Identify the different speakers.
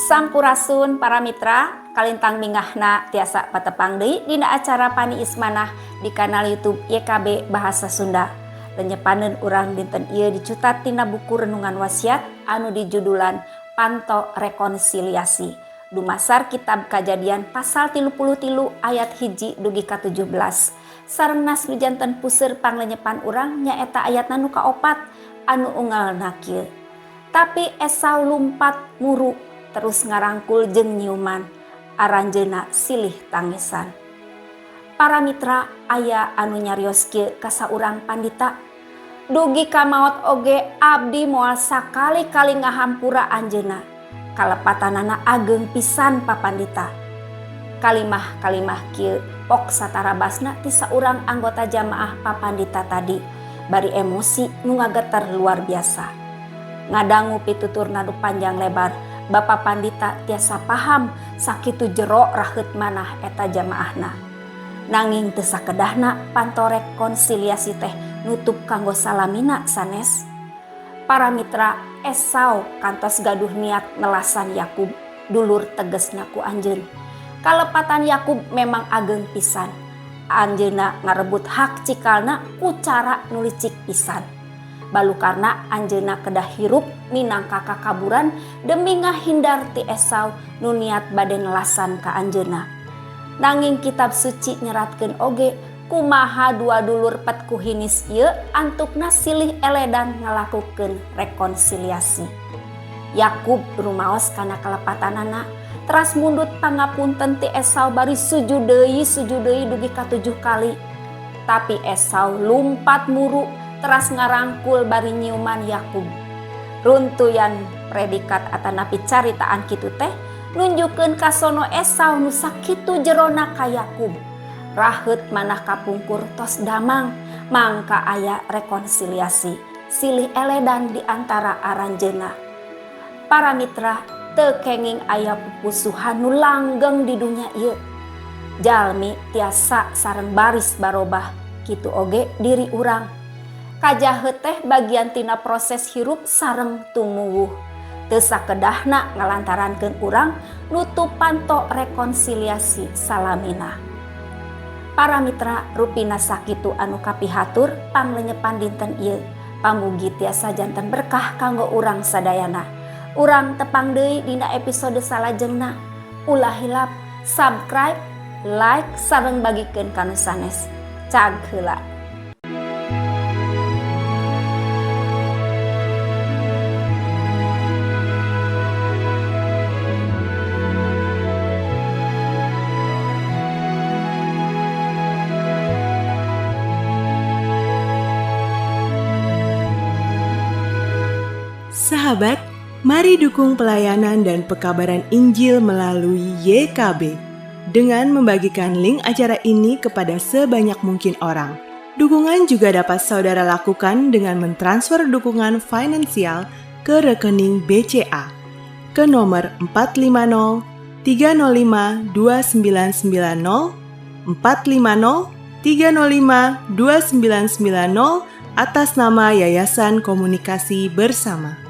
Speaker 1: Sampurasun para mitra, kalintang mingahna tiasa patepang deui dina acara Pani Ismanah di kanal YouTube YKB Bahasa Sunda. Lenyepaneun urang dinten ieu dicutat tina buku Renungan Wasiat anu dijudulan Panto Rekonsiliasi. Dumasar kitab Kajadian pasal 33 ayat 1 dugi ka 17. Sareng nas nu janten puseur panglenyepan urang nyaeta ayatna nu kaopat anu unggalna kieu. Tapi Esau lumpat muru terus ngarangkul jeung nyiuman, aranjeuna silih tangisan. Para mitra, aya anu nyarios kieu ka saurang pandita, "Dugi ka maot oge abdi moal sakali-kali ngahampura anjeunna. Kalepatanana ageng pisan, Pa Pandita." Kalimah-kalimah kieu pok satarabasna ti saurang anggota jamaah Pa Pandita tadi bari emosi nu ngageter luar biasa. Ngadangu pituturna nu panjang lebar, Bapak Pandita tiasa paham sakitu jero raheut manah eta jamaahna. Nanging teu sakedahna panto rekonsiliasi teh nutup kanggo salamina, sanes? Para mitra, Esau kantos gaduh niat nelasan Yakub, dulur tegesna ku anjeun. Kalepatan Yakub memang ageng pisan. Anjeunna ngarebut hak cikalna ku cara nu licik pisan. Balukarna anjeunna kedah hirup minangka kakaburan demi ngahindar ti Esau nu niat bade nelasan ka anjeunna. Nanging kitab suci nyeratkeun oge kumaha dua dulur pet kuhinis ieu antukna silih eledan ngalakukeun rekonsiliasi. Yakub rumaos kana kalepatanana, teras mundut pangapunten ti Esau bari sujud deui dugi ka 7 kali. Tapi Esau lumpat muru teras ngarangkul bari nyiuman Yakub. Runtuyan predikat atanapi caritaan kitu teh nunjukkeun kasono Esau nu sakitu jerona ka Yakub. Raheut manah kapungkur tos damang, mangka aya rekonsiliasi silih eledan di antara aranjeunna. Para mitra, teu kenging aya pupusuhan nu langgeng di dunya ieu. Jalmi tiasa sareng baris barobah, kitu oge diri urang. Kajaheut teh bagian tina proses hirup sareng tumuwuh. Teu sakedahna ngalantarankeun urang nutup panto rekonsiliasi salamina. Para mitra, rupina sakitu anu kapihatur panglenyepan dinten ieu. Pamugi tiasa janten berkah kanggo urang sadayana. Urang tepang deui dina episode salajengna. Ulah hilap subscribe, like, sareng bagikeun ka nu sanes. Cag heula.
Speaker 2: Sahabat, mari dukung pelayanan dan pekabaran Injil melalui YKB dengan membagikan link acara ini kepada sebanyak mungkin orang. Dukungan juga dapat saudara lakukan dengan mentransfer dukungan finansial ke rekening BCA ke nomor 450 305 2990 450 305 2990 atas nama Yayasan Komunikasi Bersama.